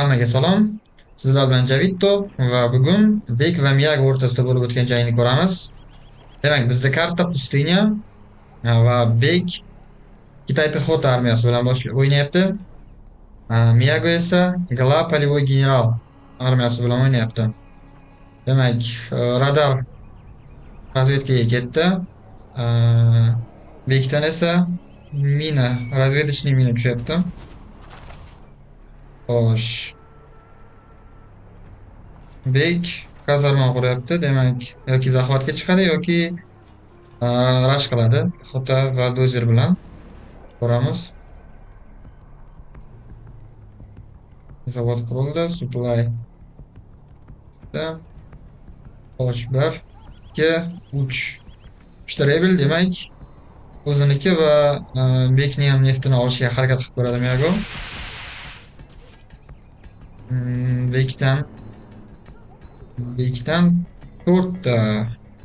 Hammaga salom. Sizlar bilan Javitto va bugun Bek va Miyago o'rtasida bo'lib o'tgan jangni ko'ramiz. Demak, bizda karta Pustinya va Bek Kitay pexota armiyasi bilan o'ynayapti. Miyago esa Gla polevой general armiyasi bilan o'ynayapti. Demak, radar razvedkaga ketdi. Bekdan esa mina, razvedочный mina tushyapti. Xo'sh. Bek kazarma quryapti, demak, yoki захватga chiqadi yoki rush qiladi. Pexota va dozer bilan ko'ramiz. Zavod qurildi, supply. Xo'sh, 1, 2, 3. 3ta rebel, demak, o'ziniki va Bekni ham neftini olishga harakat qilib ko'radi Miyago. Bekdan 4ta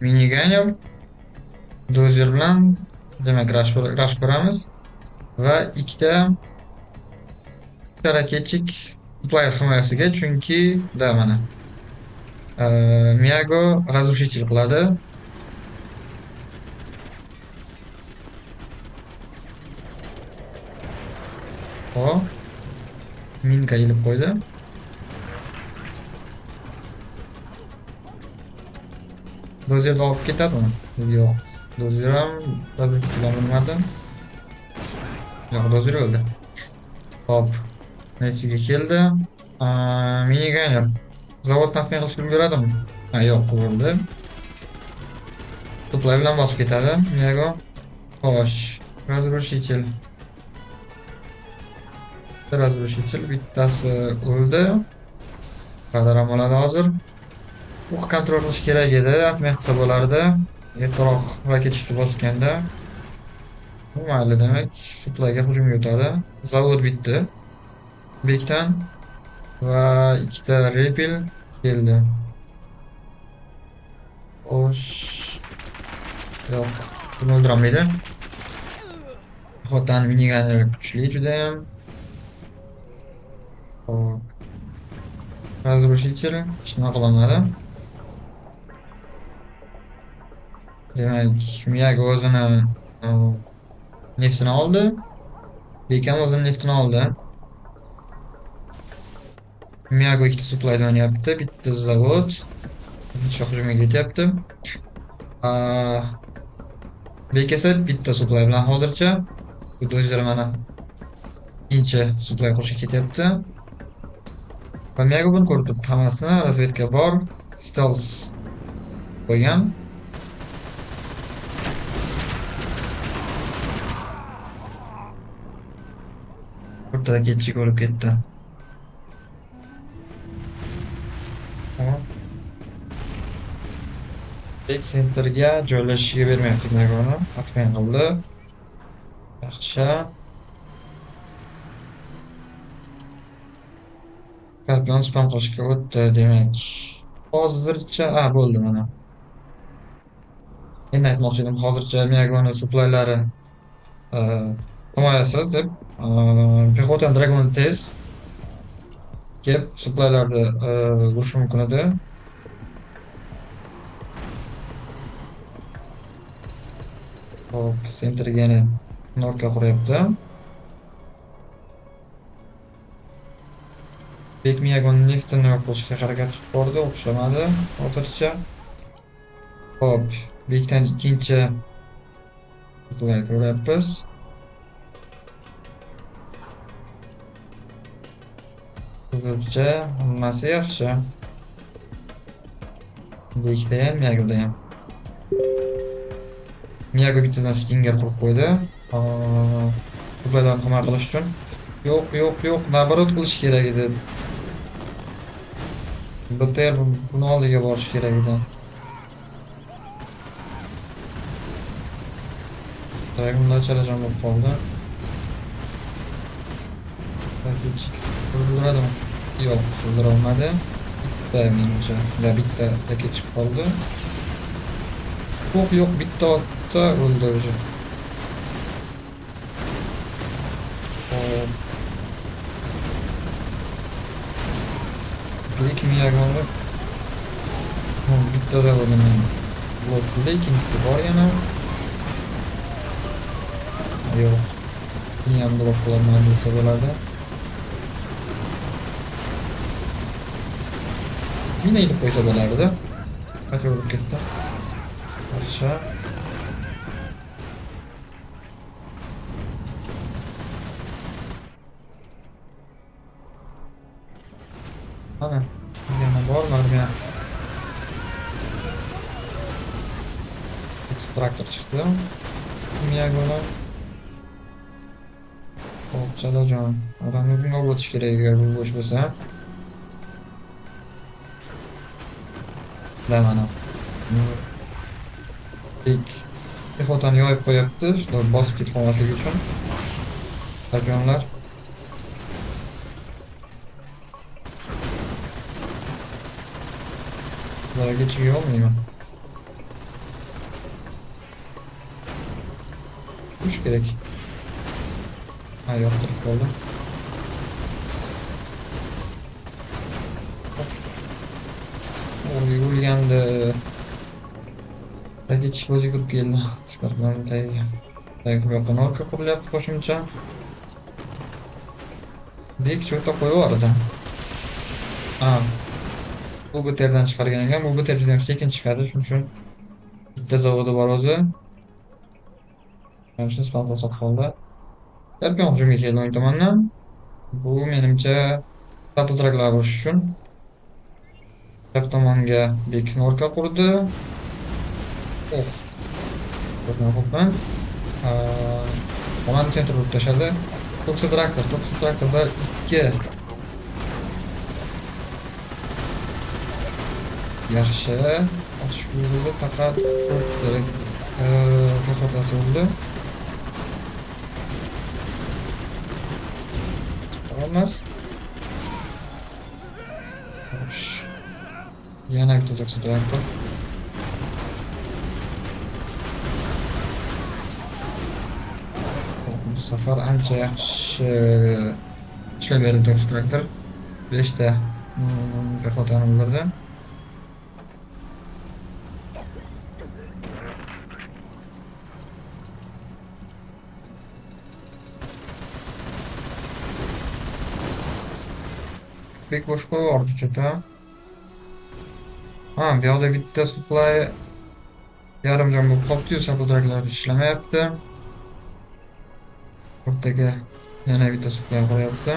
miniganer dozer bilan, demak, rush ko'ramiz va ikkita raketchik supply himoyasiga, chunki da mana Miyago razrушитель qiladi. Hop, minka ilib qo'ydi. Dozerni olib ketadimi? Yo'q. Dozer ham razrушитель ham o'lmadi. Yo'q, dozer o'ldi. Hop, nechga keldi? Miniganer. Zavodni atmay qilishga ulguradimi? Ha, yo'q, qurildi. Supply bilan bosib ketadi Miyago. Xo'sh, razrушитель. Razrушитель bittasi o'ldi. Radar ham oladi hozir. O'q kontrol qilish kerak edi, atmay qilsa bo'lardi. Ertaroq raketchikni bosganda. Bu mayli, demak, supplyga hujumga o'tadi. Zavod bitdi. Bekdan va ikkita rebel keldi. Xo'sh. Yo'q, buni o'ldirolmaydi. Xotan miniganer kuchli juda ham. Xo'p. Razrушитель hech nima qilolmadi. Demak, Miyago o'zini neftini oldi. Bek ham o'zini neftini oldi. Miyago ikkita supplyda o'ynayapti, bitta zavod. Bitta hujumga ketyapti. Bek esa bitta supply bilan hozircha. Bu dozer mana ikkinchi supply qurishga ketyapti. Va Miyago buni ko'rib turibdi hammasini, razvedka bor, stealth qo'ygan. O'rtada ketchik o'lib ketdi. Tamam. Bek centerga joylashishiga bermayapti Miyagoni. Atmay qildi. Yaxshi. Scorpion spam qilishga o'tdi, demak. Hozircha, bo'ldi mana. Endi aytmoqchi edim, hozircha Miyagoni supplylari himoyasi deb, Pexota Dragon tez kelib supplylarni urishi mumkin edi. Hop, centerga yana norka quryapti. Bek Miyagoni neftini yo'q qilishga harakat qilib ko'rdi, o'xshamadi hozircha. Hop, Bekdan ikkinchi supply ko'ryapmiz. Hozircha hammasi yaxshi. Bekda ham, Miyagoda ham. Miyago bittadan stinger qurib qo'ydi. Supplydan himoya qilish uchun. Yo'q, yo'q, yo'q, naborot qilish kerak edi. BTR buni oldiga borish kerak edi. Dragonlar chalajon bo'lib qoldi. Raketchik o'ldiradimi? Yo'q, o'ldira olmadi. Bitta menimcha, da bitta raketchik qoldi. Yo'q, yo'q, bitta otsa o'ldi o'zi. Hop. Bek Miyagoni bitta zavodini blok qildi, ikkinchisi bor yana. Yo'q. Buni ham blok qilaman desa bo'ladi. Mina ilib qo'ysa bo'lardi. Qancha bo'lib ketdi. Yaxshi. Mana yana bor, mana traktor chiqdi. Miyagona. Hop, chalajon. Odamni bunga olib o'tish kerak agar bu bo'sh bo'lsa. Da mana. Bek pexotani yoyib qo'yapti, shular bosib ketib qolmasligi uchun. Skorpionlar. Bularga chiqa olmayman. Uch kerak. Ha, yo'q, tirik qoldi. O'lgandi. Tagichish o'zi yugurib keldi. Skorpion tagiga. Tagi bu yoqqa norka qurilyapti qo'shimcha. Bek cho'ta qo'yib yubordi. Ha. Bu BTRdan chiqargan ekan. Bu BTR juda ham sekin chiqadi, shuning uchun bitta zavodi bor o'zi. Mana shu spam to'xtab qoldi. Skorpion hujumga keldi o'ng tomondan. Bu menimcha double tracklar urish uchun. Chap tomonga bek norka qurdi. Oh. Ko'rgan. Komand sentr urib tashladi. To'ksa traktor, to'ksa traktorda 2. Yaxshi. Ochiq bo'ldi, faqat pexotasi urdi. Olmaz. Xo'sh. Yana bitta to'ksa traktor. Bu safar ancha yaxshi ishlab berdi to'ksa traktor. 5 ta pexotani o'ldirdi. Bek bo'sh qo'yib yubordi cho'ta. Ha, bu yoqda bitta supply yarimjon bo'lib qolibdi-yu, supplylar ishlamayapti. O'rtaga yana bitta supply qo'yapti.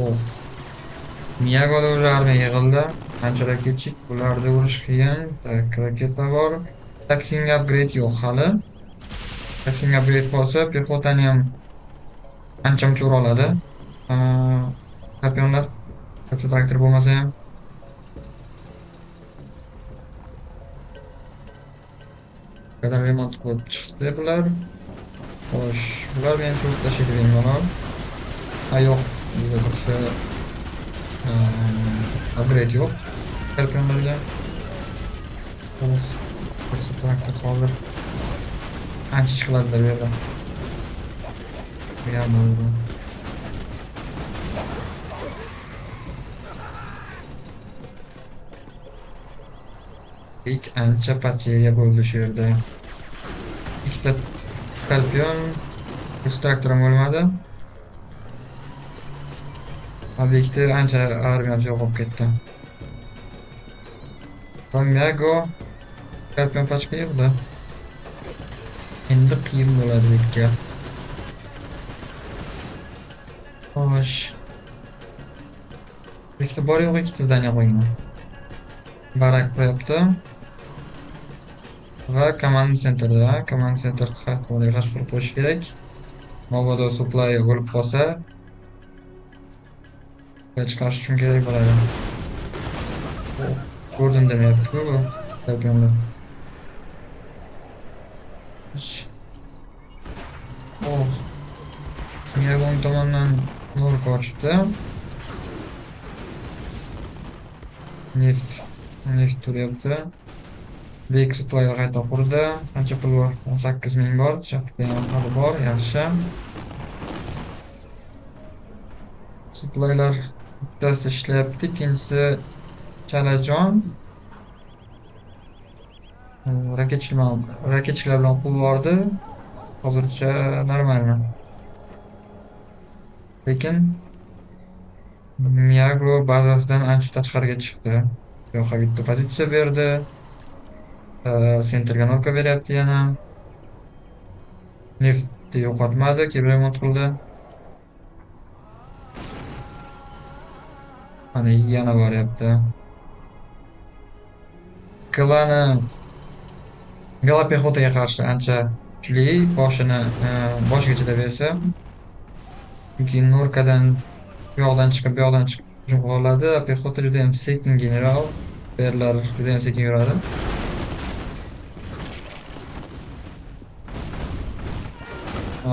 Oh. Miyagoda уже armiya yig'ildi. Anchalar kechik, bularda urush qiyin. Tak, raketa bor. Taksinga upgrade yo'q hali. Taksinga upgrade bo'lsa, pexotani ham ancha-muncha ura oladi. Skorpionlar, traktor bo'lmasa ham. Qadar remont qilib chiqdi bular. Xo'sh, bular menimcha urib tashlaydi bemalol. Ha, yo'q, bizda tursa upgrade yo'q skorpionlarga. Xo'sh, tursa traktor hozir ancha ish qiladi bu yerda. Bu ham bo'ldi. Ilk ancha poteriya bo'ldi shu yerda. Ikkita skorpion, traktor ham bo'lmadi. Obyekti ancha armiyasi yo'qolib ketdi. Va Miyago skorpion pachka yig'di. Endi qiyin bo'ladi Bekka. Xo'sh. Bekda bor yo'q ikkita zdaniya qo'ygan. Barak qo'yapti. Va command centerda, command center xavfli qurib qo'yish kerak. Mabodo supply o'lib qolsa, chiqarish uchun kerak bo'ladi. Oh, ko'rdim demayapti-ku bu skorpionlar. Oh. Miyago o'ng tomondan norka ochibdi. Neft, neft turyapti. Bek supply qayta qurdi. Qancha pul bor? 18 000 bor. Chapda ham hali bor, yaxshi. Supplylar Bittasi ishlayapti, ikkinchisi chalajon. Raketchilar bilan quvib yubordi. Hozircha нормально. Lekin Miyago bazasidan ancha tashqariga chiqdi. Bu yoqqa bitta pozitsiya berdi. Sentrga norka beryapti yana. Neftni yo'qotmadi, kelib remont qildi. Mana yana boryapti. Klani Gala pexotaga qarshi ancha kuchli, boshiga chidab bersa, chunki norkadan bu yoqdan chiqib, bu yoqdan chiqib hujum qila oladi. Pexota juda ham sekin general, berlar juda ham sekin yuradi.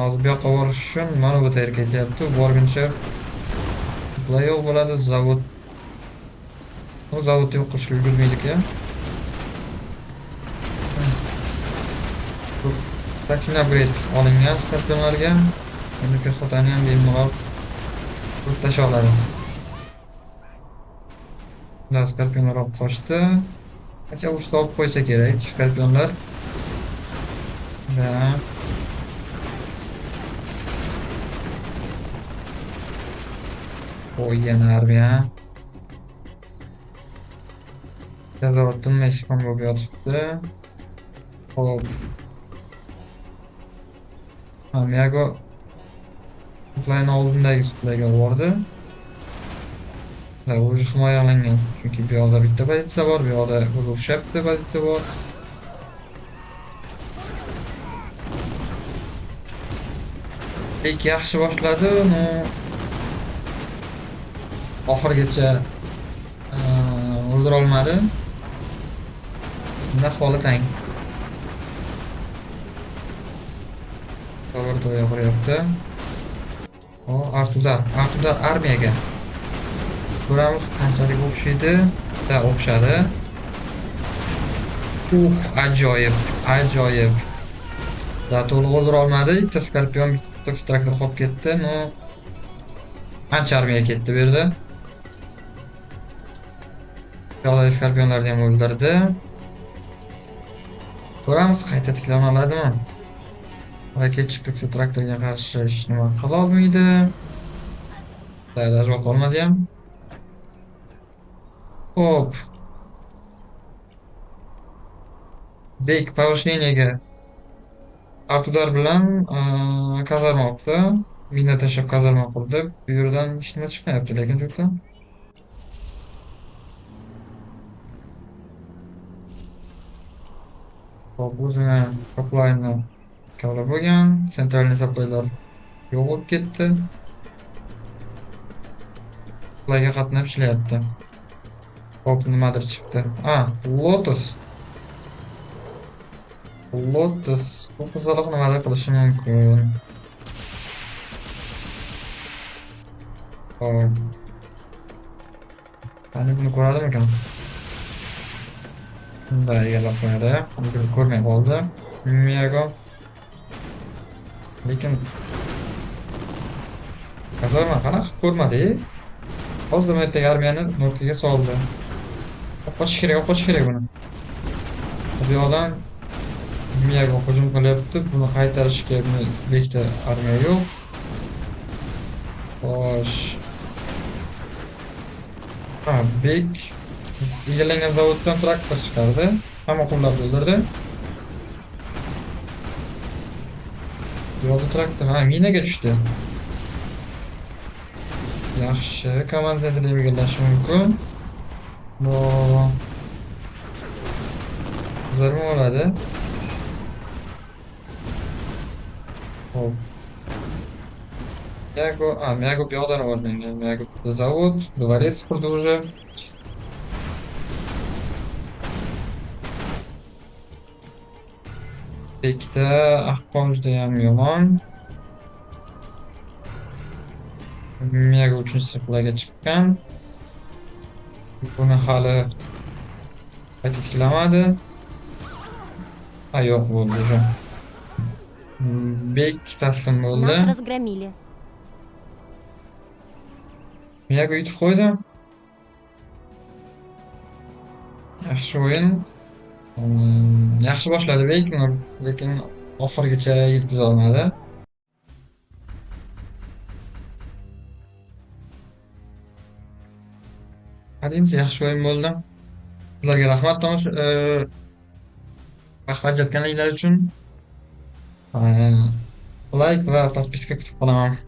Hozir bu yoqqa borish uchun mana bu yerga ketyapti. Borguncha bular yo'q bo'ladi, zavod. Bu zavodni yo'q qilishga ulgurmaydi ekan. Taksin upgrade olingan skorpionlarga. Endi pexotani ham bemalol urib tashlay oladi. Bundan skorpionlar olib qochdi. Qancha ursa olib qo'ysa kerak skorpionlar. Va qo'y yana armiya. Zavod tinmay spam bo'lib yotibdi. Xo'p. Ha, Miyago supplyni oldindagi supplyga bordi. Da, уже himoya qilingan. Chunki bu yoqda bitta pozitsiya bor, bu yoqda urushyapti pozitsiya bor. Bek yaxshi boshladi, no oxirigacha o'ldira olmadi. Bunda holi tang. Laboratoriya quryapti. O, Artudar, Artudar armiyaga. Ko'ramiz qanchalik o'xshaydi. Da, o'xshadi. Ajoyib, ajoyib. Da, to'liq o'ldira olmadi. Bitta skorpion, bitta traktor qolib ketdi. No, ancha armiya ketdi bu yerda. Yo'qdagi skorpionlarni ham o'ldirdi. Ko'ramiz qayta tiklana oladimi? Raketchik traktorga qarshi hech nima qila olmaydi. Даже olmadi ham. Xo'p. Bek повышениеga Artudar bilan kazarma oldi. Mina tashlab kazarma qurdi. Bu yerdan hech nima chiqmayapti, lekin juda. Xo'p, o'zini supplyni kavlab bo'lgan. Sentralniy supplylar yo'q bo'lib ketdi. Supplyga qatnab ishlayapti. Xo'p, nimadir chiqdi. A, Lotus. Lotus bu qizaloq nimadir qilishi mumkin. Xo'p. Qani buni ko'radimikan? Bunday egallab qo'yadi. Buni ko'rmay qoldi. Miyago. Lekin kazarma qanaqa ko'rmadi? Hozir bu yerdagi armiyani norkaga soldi. Olib qochish kerak, olib qochish kerak buni. Bu yoqdan Miyago hujum qilyapti. Buni qaytarishga bekda armiya yo'q. Xo'sh. Ha, bek egallangan zavoddan traktor chiqardi. Hamma qullarni o'ldirdi. Bu yoqda traktor, ha, minaga tushdi. Yaxshi, komand centrni egallashi mumkin. Bu zarba oladi. Xo'p. Miyago, a, Miyago bu yoqdan rivojlangan. Miyago zavod, dvorец qurdi уже. Bekda ahvol juda ham yomon. Miyago uchinchi siplaga chiqqan. Buni hali qayta tiklamadi. Ha, yo'q bo'ldi уже. Bek taslim bo'ldi. Нас разгромили. Miyago yutib qo'ydi. Yaxshi o'yin. Yaxshi boshladi Bek, lekin oxirigacha yetkaza olmadi. Qaraymiz, yaxshi o'yin bo'ldi. Sizlarga rahmat tomosha vaqt ajratganliklaringiz uchun. Layk va podpiska kutib qolaman.